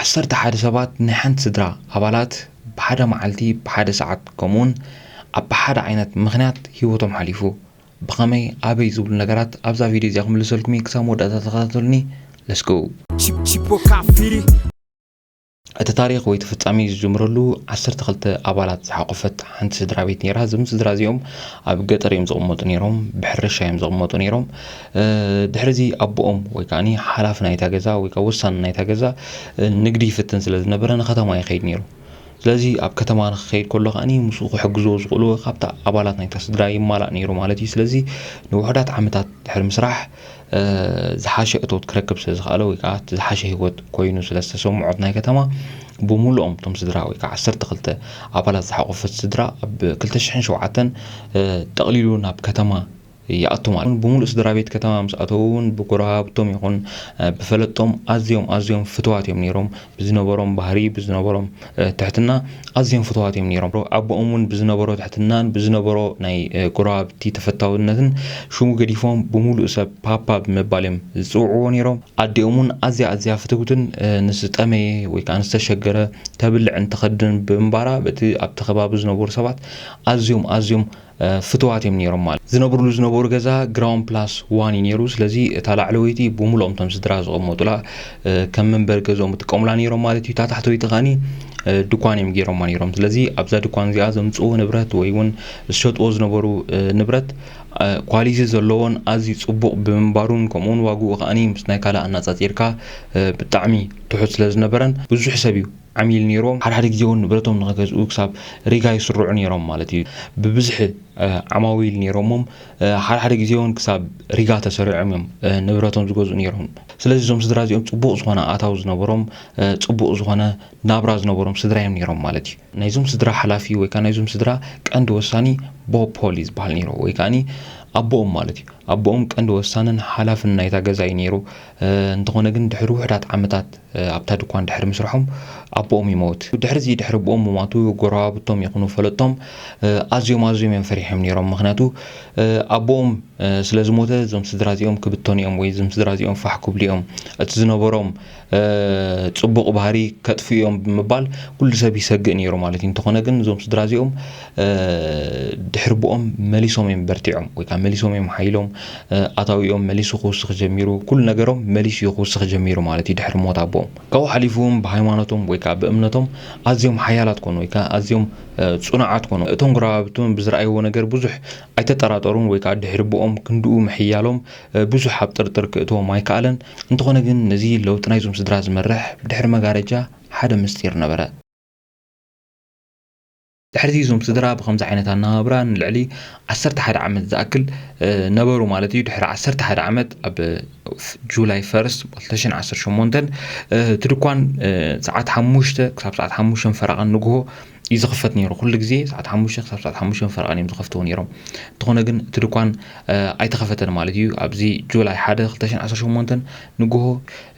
ዓሰርተ ሓደ ሰባት ናይ ሓንቲ ስድራ ኣባላት ብሓደ መዓልቲ፣ ብሓደ ሰዓት፣ ከምኡውን ኣብ ሓደ ዓይነት ምኽንያት ህይወቶም ሓሊፉ። ብኸመይ፣ ኣበይ ዝብሉ ነገራት ኣብዛ ቪድዮ እዚኣ ክምልሰልኩም እየ። ክሳብ መወዳእታ ተኸታተሉኒ። Let's go። Chip- Chipo Kafiri። እቲ ታሪኽ ወይ እቲ ፍጻሜ ዝጅምረሉ ዓሰርተ ክልተ ኣባላት ዝሓቖፈት ሓንቲ ስድራ ቤት ነይራ። እዞም ስድራ እዚኦም ኣብ ገጠር እዮም ዝቕመጡ ነይሮም፣ ብሕርሻ እዮም ዝቕመጡ ነይሮም። እ፣ ድሕሪ እዚ ኣቦኦም ወይ ከዓኒ ሓላፊ ናይታ ገዛ ወይ ከዓ ወሳኒ ናይታ ገዛ፣ እ፣ ንግዲ ይፍትን ስለ ዝነበረ ንከተማ ይኸይድ ነይሩ። ስለዚ ኣብ ከተማ ንክኸይድ ከሎ ከዓኒ ምስኡ ክሕግዝዎ ዝኽእሉ ካብታ ኣባላት ናይታ ስድራ ይማላእ ነይሩ ማለት እዩ። ስለዚ ንውሑዳት ዓመታት ድሕሪ ምስራሕ፣ እ፣ ዝሓሸ እቶት ክረክብ ስለ ዝኸኣለ ወይ ከዓ እቲ ዝሓሸ ህይወት ኮይኑ ስለ ዝተሰምዖ ናይ ከተማ፣ ብምሉኦም እቶም ስድራ ወይ ከዓ ዓሰርተ ክልተ ኣባላት ዝሓቖፈት ስድራ ኣብ ክልተ ሽሕን ሸውዓተን፣ እ፣ ጠቕሊሉ ናብ ከተማ ይኣቱ ማለት እዩ። ብምሉእ ስድራ ቤት ከተማ ምስ ኣተዉ እውን ብጎረባብቶም ይኹን፣ እ፣ ብፈለጦም ኣዝዮም ኣዝዮም ፍትዋት እዮም ነይሮም። ብዝነበሮም ባህሪ፣ ብዝነበሮም፣ እ፣ ትሕትና ኣዝዮም ፍትዋት እዮም ነይሮም። ኣቦኦም እውን ብዝነበሮ ትሕትናን ብዝነበሮ ናይ፣ እ፣ ጎረባብቲ ተፈታውነትን ሽሙ ገዲፎም ብምሉእ ሰብ ፓፓ ብምባል እዮም ዝጽውዕዎ ነይሮም። ኣዲኦም እውን ኣዝያ ኣዝያ ፍትውትን፣ እ፣ ንዝጠመየ ወይ ከዓ ንዝተሸገረ ተብልዕን ተኸድን ብምንባራ በቲ ኣብቲ ከባቢ ዝነበሩ ሰባት ኣዝዮም ኣዝዮም፣ እ፣ ፍትዋት እዮም ነይሮም ማለት እዩ። ዝነብርሉ ዝነበሩ ገዛ ግራውንድ ፕላስ ዋን እዩ ነይሩ። ስለዚ እታ ላዕለወይቲ ብምሉኦም እቶም ስድራ ዝቕመጡላ፣ እ፣ ከም መንበሪ ገዝኦም ይጥቀሙላ ነይሮም ማለት እዩ። እታ ታሕተወይቲ ከዓኒ፣ እ፣ ድኳን እዮም ገይሮማ ነይሮም። ስለዚ ኣብዛ ድኳን እዚኣ ዘምፅዎ ንብረት ወይ እውን ዝሸጥዎ ዝነበሩ፣ እ፣ ንብረት፣ እ፣ ኳሊቲ ዘለዎን ኣዝዩ ፅቡቕ ብምንባሩን ከምኡውን ዋግኡ ከዓኒ ምስ ናይ ካልእ ኣነፃፂርካ፣ እ፣ ብጣዕሚ ትሑት ስለ ዝነበረን ብዙሕ ሰብ እዩ ዓሚል ነይሮም። ሓደ ሓደ ግዜ እውን ንብረቶም ንኸገዝኡ ክሳብ ሪጋ ይስርዑ ነይሮም ማለት እዩ። ብብዝሒ፣ እ፣ ዓማዊል ነይሮሞም፣ እ፣ ሓደ ሓደ ግዜ እውን ክሳብ ሪጋ ተሰሪዖም እዮም፣ እ፣ ንብረቶም ዝገዝኡ ነይሮም። ስለዚ እዞም ስድራ እዚኦም ጽቡቕ ዝኾነ ኣታዊ ዝነበሮም፣ እ፣ ጽቡቕ ዝኾነ ናብራ ዝነበሮም ስድራ እዮም ነይሮም ማለት እዩ። ናይዞም ስድራ ሓላፊ ወይ ከዓ ናይዞም ስድራ ቀንዲ ወሳኒ ቦብ ፖል እዩ ዝበሃል ነይሩ፣ ወይ ከዓኒ ኣቦኦም ማለት እዩ። ኣቦኦም ቀንዲ ወሳንን ሓላፍን ናይታ ገዛ እዩ ነይሩ። እ፣ እንተኾነ ግን ድሕሪ ውሑዳት ዓመታት፣ እ፣ ኣብታ ድኳን ድሕሪ ምስርሖም ኣቦኦም ይመውት። ድሕሪ እዚ ድሕሪ ኣቦኦም ምማቱ ጎረባብቶም ይኹኑ ፈለጦም፣ እ፣ ኣዝዮም ኣዝዮም እዮም ፈሪሖም ነይሮም። ምኽንያቱ፣ እ፣ ኣቦኦም፣ እ፣ ስለ ዝሞተ እዞም ስድራ እዚኦም ክብተኑ እዮም ወይ እዞም ስድራ እዚኦም ፋሕ ክብሉ እዮም። እቲ ዝነበሮም፣ እ፣ ጽቡቕ ባህሪ ከጥፍኡ እዮም ብምባል ኩሉ ሰብ ይሰግእ ነይሩ ማለት እዩ። እንተኾነ ግን እዞም ስድራ እዚኦም፣ እ፣ ድሕሪ ኣቦኦም መሊሶም እዮም በርቲዖም ወይ ከዓ መሊሶም እዮም ሓይሎም፣ እ፣ ኣታዊኦም መሊሱ ክውስኽ ጀሚሩ፣ ኩሉ ነገሮም መሊሱ እዩ ክውስኽ ጀሚሩ ማለት እዩ ድሕሪ ሞት ኣቦኦም። ካብኡ ሓሊፉ እውን ብሃይማኖቶም ወይ ከዓ ብእምነቶም ኣዝዮም ሓያላት ኮኑ ወይ ከዓ ኣዝዮም፣ እ፣ ጽኑዓት ኮኑ። እቶም ጎረባብቲ እውን ብዝረኣይዎ ነገር ብዙሕ ኣይተጠራጠሩን ወይ ከዓ ድሕሪ ኣቦኦም ክንድኡ ምሕያሎም፣ እ፣ ብዙሕ ኣብ ጥርጥር ክእትዎም ኣይከኣለን። እንተኾነ ግን ነዚ ለውጢ ናይዞም ስድራ ዝመርሕ ብድሕሪ መጋረጃ ሓደ ምስጢር ነበረ። ድሕሪ እዚ እዞም ስድራ ብኸምዚ ዓይነት ኣነባብራ ንልዕሊ ዓሰርተ ሓደ ዓመት ዝኣክል፣ እ፣ ነበሩ ማለት እዩ። ድሕሪ ዓሰርተ ሓደ ዓመት ኣብ ጁላይ ፈርስት ክልተ ሽሕን ዓሰርተ ሸሞንተን፣ እ፣ እቲ ድኳን፣ እ፣ ሰዓት ሓሙሽተ ክሳብ ሰዓት ሓሙሽተን ፈረቓን ንግሆ እዩ ዝኽፈት ነይሩ። ኩሉ ግዜ ሰዓት ሓሙሽተ ክሳብ ሰዓት ሓሙሽተን ፈረቓን እዮም ዝኸፍትዎ ነይሮም። እንተኾነ ግን እቲ ድኳን፣ እ፣ ኣይተኸፈተን ማለት እዩ። ኣብዚ ጁላይ ሓደ ክልተ ሽሕን ዓሰርተ ሸሞንተን ንግሆ፣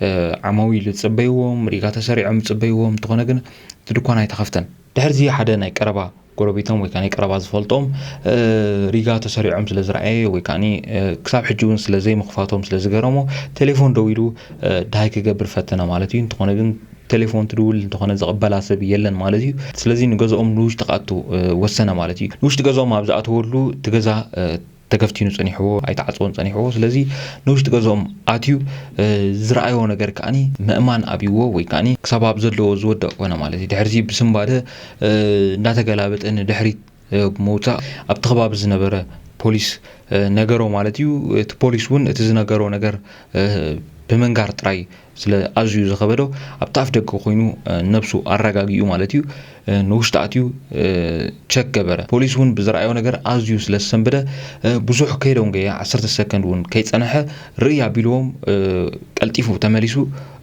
እ፣ ዓማዊል ዝጽበይዎም፣ ሪጋ ተሰሪዖም ዝጽበይዎም፣ እንተኾነ ግን እቲ ድኳን ኣይተኸፍተን። ድሕሪ እዚ ሓደ ናይ ቀረባ ጎረቤቶም ወይ ከዓ ናይ ቀረባ ዝፈልጦም፣ እ፣ ሪጋ ተሰሪዖም ስለ ዝረኣየ ወይ ከዓኒ፣ እ፣ ክሳብ ሕጂ እውን ስለ ዘይምኽፋቶም ስለ ዝገረሞ ቴሌፎን ደዊሉ፣ እ፣ ደሃይ ክገብር ፈተነ ማለት እዩ። እንተኾነ ግን ቴሌፎን ትድውል እንተኾነ ዝቕበላ ሰብ የለን ማለት እዩ። ስለዚ ንገዝኦም ንውሽጢ ክኣቱ፣ እ፣ ወሰነ ማለት እዩ። ንውሽጢ ገዝኦም ኣብ ዝኣተወሉ እቲ ገዛ፣ እ፣ ተገፍቲኑ ጸኒሕዎ፣ ኣይተዓጽወን ጸኒሕዎ። ስለዚ ንውሽጢ ገዝኦም ኣትዩ፣ እ፣ ዝረኣዮ ነገር ከዓኒ ምእማን ኣብይዎ ወይ ከዓኒ ክሳብ ኣብ ዘለዎ ዝወድቕ ኮነ ማለት እዩ። ድሕሪ እዚ ብስንባደ፣ እ፣ እንዳተገላበጠ ንድሕሪት፣ እ፣ ብምውጻእ ኣብቲ ከባቢ ዝነበረ ፖሊስ፣ እ፣ ነገሮ ማለት እዩ። እቲ ፖሊስ እውን እቲ ዝነገሮ ነገር፣ እ፣ ብምንጋር ጥራይ ስለ ኣዝዩ ዝኸበዶ ኣብቲ ኣፍ ደገ ኮይኑ፣ እ፣ ነብሱ ኣረጋጊኡ ማለት እዩ። እ፣ ንውሽጢ ኣትዩ፣ እ፣ ቸክ ገበረ። ፖሊስ እውን ብዝረኣዮ ነገር ኣዝዩ ስለ ዝሰንበደ፣ እ፣ ብዙሕ ከይደንጎየ፣ ዓሰርተ ሰከንድ እውን ከይጸንሐ ርእይ ኣቢልዎም፣ እ፣ ቀልጢፉ ተመሊሱ፣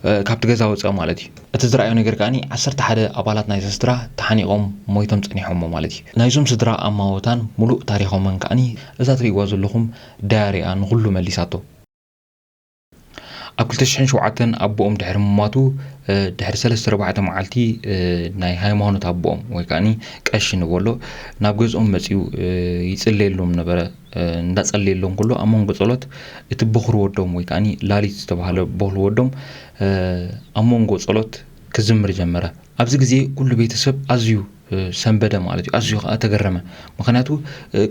እ፣ ካብቲ ገዛ ወጸ ማለት እዩ። እቲ ዝረኣዮ ነገር ከዓኒ ዓሰርተ ሓደ ኣባላት ናይዛ ስድራ ተሓኒቖም ሞይቶም ጸኒሖሞ ማለት እዩ። ናይዞም ስድራ ኣማወታን ሙሉእ ታሪኾምን ከዓኒ እዛ ትርእይዋ ዘለኹም ዳያሪኣ ንኹሉ መሊሳቶ። ኣብ ክልተ ሽሕን ሸውዓተን ኣቦኦም ድሕሪ ምሟቱ፣ እ፣ ድሕሪ ሰለስተ ኣርባዕተ መዓልቲ፣ እ፣ ናይ ሃይማኖት ኣቦኦም ወይ ከዓኒ ቀሺ ንበሎ ናብ ገዝኦም መጺኡ፣ እ፣ ይጽለየሎም ነበረ። እ፣ እንዳጸለየሎም ከሎ ኣብ መንጎ ጸሎት እቲ በኹሪ ወዶም ወይ ከዓኒ ላሊት ዝተባህለ በኹሪ ወዶም፣ እ፣ ኣብ መንጎ ጸሎት ክዝምር ጀመረ። ኣብዚ ግዜ ኩሉ ቤተሰብ ኣዝዩ ሰንበደ ማለት እዩ። ኣዝዩ ከዓ ተገረመ። ምክንያቱ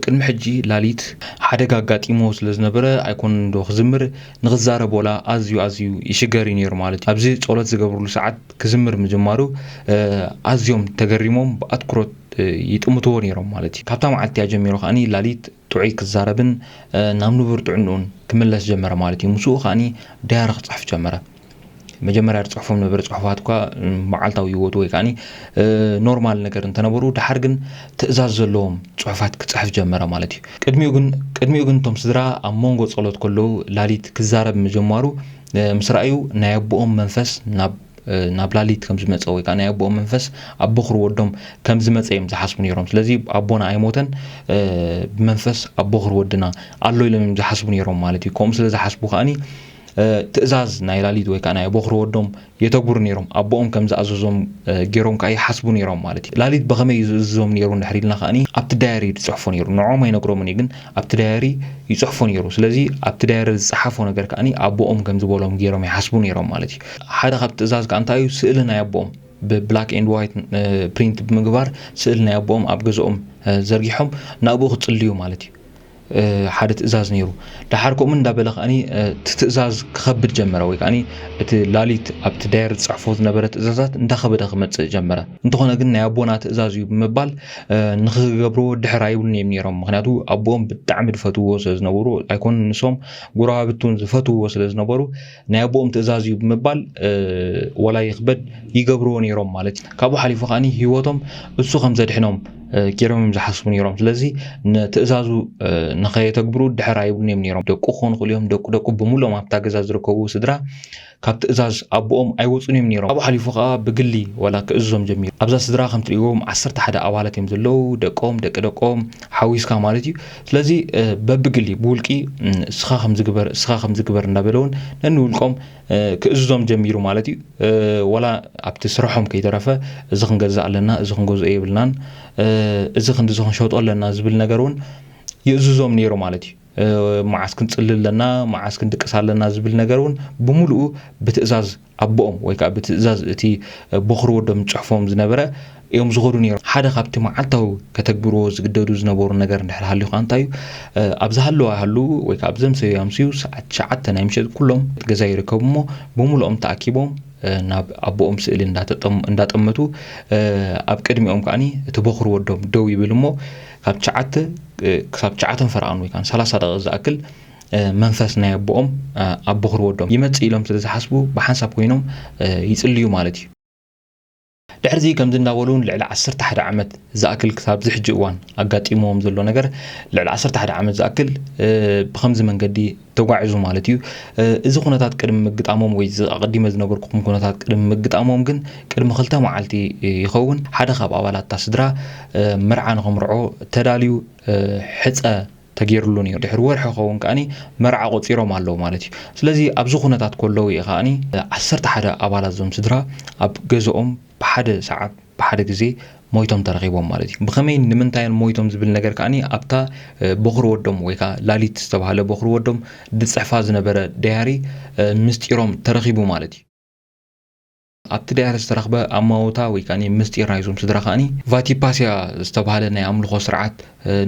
ቅድሚ ሕጂ ላሊት ሓደጋ ኣጋጢሞ ስለ ዝነበረ ኣይኮን ዶ ክዝምር፣ ንክዛረብ ወላ ኣዝዩ ኣዝዩ ይሽገር እዩ ነይሩ ማለት እዩ። ኣብዚ ጸሎት ዝገብርሉ ሰዓት ክዝምር ምጅማሩ ኣዝዮም ተገሪሞም ብኣትኩሮት ይጥምትዎ ነይሮም ማለት እዩ። ካብታ መዓልቲ እያ ጀሚሩ ከዓኒ ላሊት ጥዑይ ክዛረብን ናብ ንቡር ጥዕንኡን ክምለስ ጀመረ ማለት እዩ። ምስኡ ከዓኒ ዳያሪ ክፅሕፍ ጀመረ። መጀመርያ ዝፅሕፎም ነበረ ፅሑፋት እኳ መዓልታዊ ህይወቱ ወይ ከዓኒ ኖርማል ነገር እንተነበሩ፣ ድሓር ግን ትእዛዝ ዘለዎም ፅሑፋት ክፅሕፍ ጀመረ ማለት እዩ። ቅድሚኡ ግን ቅድሚኡ ግን እቶም ስድራ ኣብ መንጎ ፀሎት ከለዉ ላሊት ክዛረብ ምጀማሩ ምስ ረኣዩ ናይ ኣቦኦም መንፈስ ናብ ናብ ላሊት ከም ዝመፀ ወይ ከዓ ናይ ኣቦኦም መንፈስ ኣብ በኹሪ ወዶም ከም ዝመፀ እዮም ዝሓስቡ ነይሮም። ስለዚ ኣቦና ኣይሞተን፣ ብመንፈስ ኣብ በኹሪ ወድና ኣሎ ኢሎም እዮም ዝሓስቡ ነይሮም ማለት እዩ። ከምኡ ስለ ዝሓስቡ ከዓኒ ትእዛዝ ናይ ላሊት ወይ ከዓ ናይ በኹሪ ወዶም የተግብሩ ነይሮም። ኣቦኦም ከም ዝኣዘዞም ገይሮም ከዓ ይሓስቡ ነይሮም ማለት እዩ። ላሊት ብኸመይ እዩ ዝእዝዞም ነይሩ እንድሕር ኢልና ከዓኒ ኣብቲ ዳያሪ እዩ ዝፅሕፎ ነይሩ። ንዕኦም ኣይነግሮምን እዩ፣ ግን ኣብቲ ዳያሪ ይፅሕፎ ነይሩ። ስለዚ ኣብቲ ዳያሪ ዝፀሓፎ ነገር ከዓኒ ኣቦኦም ከም ዝበሎም ገይሮም ይሓስቡ ነይሮም ማለት እዩ። ሓደ ካብ ትእዛዝ ከዓ እንታይ እዩ? ስእሊ ናይ ኣቦኦም ብብላክ ኤንድ ዋይት ፕሪንት ብምግባር ስእሊ ናይ ኣቦኦም ኣብ ገዝኦም ዘርጊሖም ናብኡ ክፅልዩ ማለት እዩ። ሓደ ትእዛዝ ነይሩ። ደሓር ከምኡ እንዳበለ ከዓኒ እቲ ትእዛዝ ክኸብድ ጀመረ፣ ወይ ከዓኒ እቲ ላሊት ኣብቲ ዳየር ዝፅሕፎ ዝነበረ ትእዛዛት እንዳኸበደ ክመፅእ ጀመረ። እንተኾነ ግን ናይ ኣቦና ትእዛዝ እዩ ብምባል ንክገብርዎ ድሕር ኣይብሉን እዮም ነይሮም። ምክንያቱ ኣቦኦም ብጣዕሚ ዝፈትውዎ ስለ ዝነበሩ ኣይኮኑን፣ ንሶም ጎረባብቱን ዝፈትውዎ ስለ ዝነበሩ ናይ ኣቦኦም ትእዛዝ እዩ ብምባል ወላ ይኽበድ ይገብርዎ ነይሮም ማለት እዩ። ካብኡ ሓሊፉ ከዓኒ ህይወቶም እሱ ከም ዘድሕኖም ገይሮም እዮም ዝሓስቡ ነይሮም። ስለዚ ንትእዛዙ ንኸየተግብሩ ድሕር ኣይብሉን እዮም ነይሮም። ደቁ ክኾኑ ይኽእሉ እዮም፣ ደቁ ደቁ ብምሉኦም ኣብታ ገዛ ዝርከቡ ስድራ ካብ ትእዛዝ ኣቦኦም ኣይወፁን እዮም ነይሮም። ካብኡ ሓሊፉ ከዓ ብግሊ ወላ ክእዝዞም ጀሚሩ። ኣብዛ ስድራ ከም ትሪእዎም ዓሰርተ ሓደ ኣባላት እዮም ዘለዉ፣ ደቆም፣ ደቂ ደቆም ሓዊስካ ማለት እዩ። ስለዚ በብግሊ ብውልቂ እስኻ ከም ዝግበር፣ እስኻ ከም ዝግበር እንዳበለ እውን ነንውልቆም ክእዝዞም ጀሚሩ ማለት እዩ። ወላ ኣብቲ ስርሖም ከይተረፈ እዚ ክንገዝእ ኣለና፣ እዚ ክንገዝኦ የብልናን፣ እዚ ክንድዚ ክንሸጦ ኣለና ዝብል ነገር እውን ይእዝዞም ነይሩ ማለት እዩ። መዓስ ክንጽሊ ኣለና፣ መዓስ ክንድቅስ ኣለና ዝብል ነገር እውን ብምሉኡ ብትእዛዝ ኣቦኦም ወይ ከዓ ብትእዛዝ እቲ በኹሪ ወዶም ዝጽሕፎም ዝነበረ እዮም ዝኸዱ ነይሮም። ሓደ ካብቲ መዓልታዊ ከተግብርዎ ዝግደዱ ዝነበሩ ነገር እንድሕር ሃልዩ ከዓ እንታይ እዩ? ኣብ ዝሃለዋ ይሃሉ ወይ ከዓ ኣብ ዘምሰዩ ኣምስዩ ሰዓት ትሽዓተ ናይ ምሸት ኩሎም ገዛ ይርከቡ እሞ ብምሉኦም ተኣኪቦም ናብ ኣቦኦም ስእሊ እንዳጠጠም-፣ እንዳጠመቱ ኣብ ቅድሚኦም ከዓኒ እቲ በኹሪ ወዶም ደው ይብል እሞ ካብ ትሽዓተ ክሳብ ትሽዓተን ፈረቓን ወይ ከዓ ሰላሳ ደቂቕ ዝኣክል መንፈስ ናይ ኣቦኦም ኣብ በኹሪ ወዶም ይመጽእ ኢሎም ስለ ዝሓስቡ ብሓንሳብ ኮይኖም ይጽልዩ ማለት እዩ። ድሕርዚ ከምዚ እንዳበሉ ልዕሊ ዓሰርተ ሓደ ዓመት ዝኣክል ክሳብ ዝሕጂ እዋን ኣጋጢምዎም ዘሎ ነገር ልዕሊ ዓሰርተ ሓደ ዓመት ዝኣክል ብኸምዚ መንገዲ ተጓዒዙ ማለት እዩ። እዚ ኩነታት ቅድሚ ምግጣሞም ወይ እዚ ኣቐዲመ ዝነገርኩኹም ኩነታት ቅድሚ ምግጣሞም ግን ቅድሚ ክልተ መዓልቲ ይኸውን ሓደ ካብ ኣባላት እታ ስድራ መርዓ ንኸምርዖ ተዳልዩ ሕፀ ተገይሩሉ ነይሩ። ድሕሪ ወርሒ ክኸውን ከዓኒ መርዓ ቆፂሮም ኣለዉ ማለት እዩ። ስለዚ ኣብዚ ኩነታት ከለዉ እዩ ከዓኒ ዓሰርተ ሓደ ኣባላት እዞም ስድራ ኣብ ገዝኦም ብሓደ ሰዓት ብሓደ ግዜ ሞይቶም ተረኺቦም ማለት እዩ። ብኸመይን ንምንታይን ሞይቶም ዝብል ነገር ከዓኒ ኣብታ በኹሪ ወዶም ወይ ከዓ ላሊት ዝተባህለ በኹሪ ወዶም ዝፅሕፋ ዝነበረ ዳያሪ ምስጢሮም ተረኺቡ ማለት እዩ። ኣብቲ ዳያሪ ዝተረኽበ ኣማውታ ወይ ከዓኒ ምስጢር ናይዞም ስድራ ከዓኒ ቫቲፓስያ ዝተባህለ ናይ ኣምልኾ ስርዓት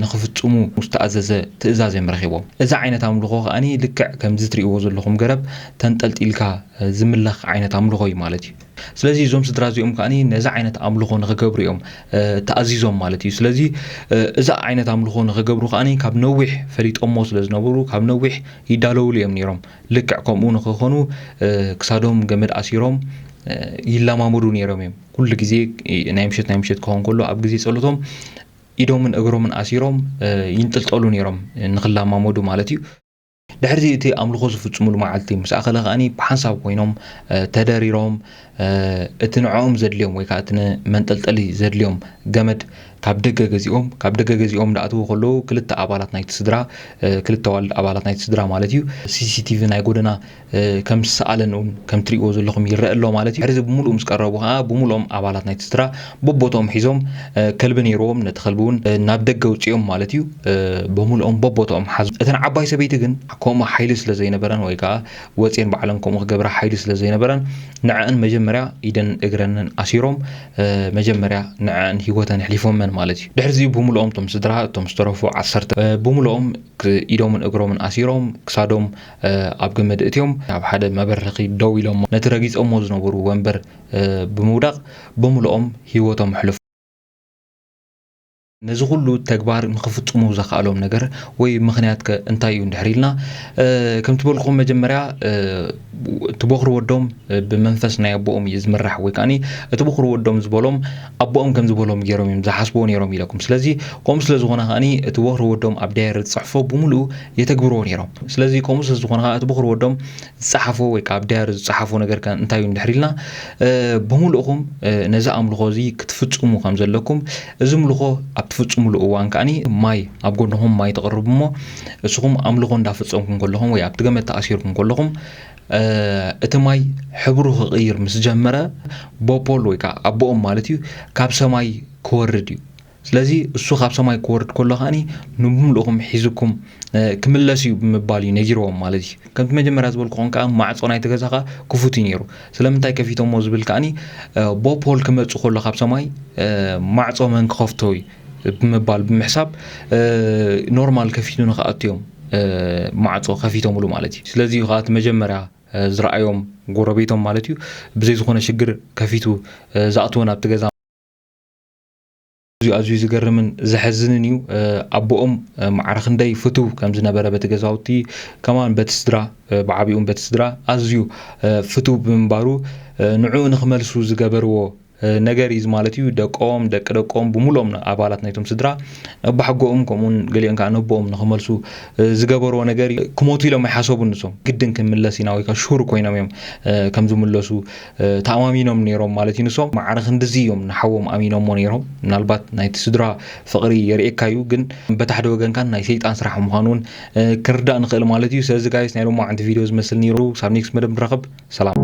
ንኽፍጽሙ ዝተኣዘዘ ትእዛዝ እዮም ረኺቦም። እዚ ዓይነት ኣምልኾ ከዓኒ ልክዕ ከምዚ ትርእይዎ ዘለኹም ገረብ ተንጠልጢልካ ዝምለኽ ዓይነት ኣምልኾ እዩ ማለት እዩ። ስለዚ እዞም ስድራ እዚኦም ከዓኒ ነዚ ዓይነት ኣምልኾ ንኽገብሩ እዮም ተኣዚዞም ማለት እዩ። ስለዚ እዚ ዓይነት ኣምልኾ ንኽገብሩ ከዓኒ ካብ ነዊሕ ፈሊጦሞ ስለ ዝነበሩ ካብ ነዊሕ ይዳለውሉ እዮም ነይሮም። ልክዕ ከምኡ ንኽኾኑ ክሳዶም ገመድ ኣሲሮም ይለማመዱ ነይሮም እዮም። ኩሉ ግዜ ናይ ምሸት ናይ ምሸት ክኸውን ከሎ ኣብ ግዜ ጸሎቶም ኢዶምን እግሮምን ኣሲሮም ይንጥልጠሉ ነይሮም ንኽለማመዱ ማለት እዩ። ድሕርዚ እቲ ኣምልኾ ዝፍጽሙሉ መዓልቲ ምስ ኣኸለ ከዓኒ ብሓንሳብ ኮይኖም ተደሪሮም እቲ ንዕኦም ዘድልዮም ወይ ከዓ እቲ ንመንጠልጠሊ ዘድልዮም ገመድ ካብ ደገ ገዚኦም ካብ ደገ ገዚኦም ዳኣትዉ ከለዉ ክልተ ኣባላት ናይቲ ስድራ ክልተ ዋልድ ኣባላት ናይቲ ስድራ ማለት እዩ። ሲሲቲቪ ናይ ጎደና ከም ዝሰኣለን እውን ከም ትሪእዎ ዘለኹም ይረአ ኣሎ ማለት እዩ። ሕርዚ ብምሉኡ ምስ ቀረቡ ከዓ ብምሉኦም ኣባላት ናይቲ ስድራ በቦትኦም ሒዞም ከልቢ ነይርዎም ነቲ ከልቢ እውን ናብ ደገ ውፅኦም ማለት እዩ። ብምሉኦም በቦትኦም ሓዙ። እተን ዓባይ ሰበይቲ ግን ከምኡ ሓይሊ ስለ ዘይነበረን ወይ ከዓ ወፅኤን ባዕለን ከምኡ ክገብራ ሓይሊ ስለ ዘይነበረን ንዐን መጀመርያ ኢደን እግረንን ኣሲሮም መጀመርያ ንዐን ህይወተን ኣሕሊፎመን ማለት እዩ። ድሕርዚ ብምልኦም እቶም ስድራ እቶም ዝተረፉ ዓሰርተ ብምልኦም ኢዶምን እግሮምን ኣሲሮም ክሳዶም ኣብ ገመድ እትዮም ኣብ ሓደ መበረኺ ደው ኢሎሞ ነቲ ረጊፆሞ ዝነበሩ ወንበር ብምውዳቕ ብምልኦም ህይወቶም ኣሕልፉ። ነዚ ኩሉ ተግባር ንክፍፅሙ ዘኽኣሎም ነገር ወይ ምኽንያት ከ እንታይ እዩ እንድሕር ኢልና ከምቲ በልኩም መጀመርያ እቲ ቦኽሪ ወዶም ብመንፈስ ናይ ኣቦኦም እዩ ዝምራሕ ወይ ከዓ እቲ ቦኽሪ ወዶም ዝበሎም ኣቦኦም ከም ዝበሎም ገይሮም እዮም ዝሓስብዎ ነይሮም ኢለኩም። ስለዚ ከምኡ ስለ ዝኾነ ከዓ እቲ ቦኽሪ ወዶም ኣብ ዳየር ዝፅሕፎ ብምሉኡ የተግብርዎ ነይሮም። ስለዚ ከምኡ ስለ ዝኾነ ከዓ እቲ ቦኽሪ ወዶም ዝፀሓፎ ወይ ከዓ ኣብ ዳየር ዝፀሓፎ ነገር ከ እንታይ እዩ እንድሕር ኢልና ብምልእኹም ነዚ ኣምልኾ እዚ ክትፍፅሙ ከም ዘለኩም እዚ ምልኾ ኣብ ትፍፅሙሉ እዋን ከዓኒ ማይ ኣብ ጎንኹም ማይ ተቕርቡ እሞ እስኹም ኣምልኾ እንዳፈፀምኩም ከለኹም ወይ ኣብቲ ገመድ ተኣሲርኩም ከለኹም እቲ ማይ ሕብሩ ክቕይር ምስ ጀመረ ቦፖል ወይ ከዓ ኣቦኦም ማለት እዩ ካብ ሰማይ ክወርድ እዩ። ስለዚ እሱ ካብ ሰማይ ክወርድ ከሎ ከዓኒ ንምምልእኹም ሒዝኩም ክምለስ እዩ ብምባል እዩ ነጊርዎም ማለት እዩ። ከምቲ መጀመርያ ዝበልኩኹም ከዓ ማዕፆ ናይቲ ገዛ ከዓ ክፉት እዩ ነይሩ። ስለምንታይ ከፊቶሞ ዝብል ከዓኒ ቦፖል ክመፁ ከሎ ካብ ሰማይ ማዕፆ መን ክኸፍቶ እዩ ብምባል ብምሕሳብ ኖርማል ከፊቱ ንክኣቱ እዮም ማዕፆ ከፊቶምሉ ማለት እዩ። ስለዚ እዩ ከዓ እቲ መጀመርያ ዝረኣዮም ጎረቤቶም ማለት እዩ ብዘይ ዝኾነ ሽግር ከፊቱ ዝኣትዎ ናብቲ ገዛ። ኣዝዩ ኣዝዩ ዝገርምን ዘሐዝንን እዩ። ኣቦኦም ማዕረ ክንደይ ፍቱው ከም ዝነበረ በቲ ገዛውቲ ከማን በቲ ስድራ ብዓቢኡን በቲ ስድራ ኣዝዩ ፍቱው ብምንባሩ ንዕኡ ንክመልሱ ዝገበርዎ ነገር እዩ ማለት እዩ። ደቆም ደቂ ደቆም ብምሉኦም ኣባላት ናይቶም ስድራ ነባሕጎኦም ከምኡውን ገሊኦም ከዓ ነቦኦም ንክመልሱ ዝገበርዎ ነገር እዩ። ክሞቱ ኢሎም ኣይሓሰቡን ንሶም ግድን ክንምለስ ኢና ወይ ከዓ ሹር ኮይኖም እዮም ከም ዝምለሱ ተኣማሚኖም ነይሮም ማለት እዩ። ንሶም ማዕረ ክንድዚ እዮም ንሓዎም ኣሚኖሞ ነይሮም። ምናልባት ናይቲ ስድራ ፍቕሪ የርእየካ እዩ ግን በታ ሓደ ወገን ከዓ ናይ ሰይጣን ስራሕ ምዃኑ እውን ክንርዳእ ንኽእል ማለት እዩ። ስለዚ ጋይስ ናይ ሎማዓንቲ ቪድዮ ዝመስል ነይሩ። ክሳብ ኔክስት መደብ ንራኸብ። ሰላም።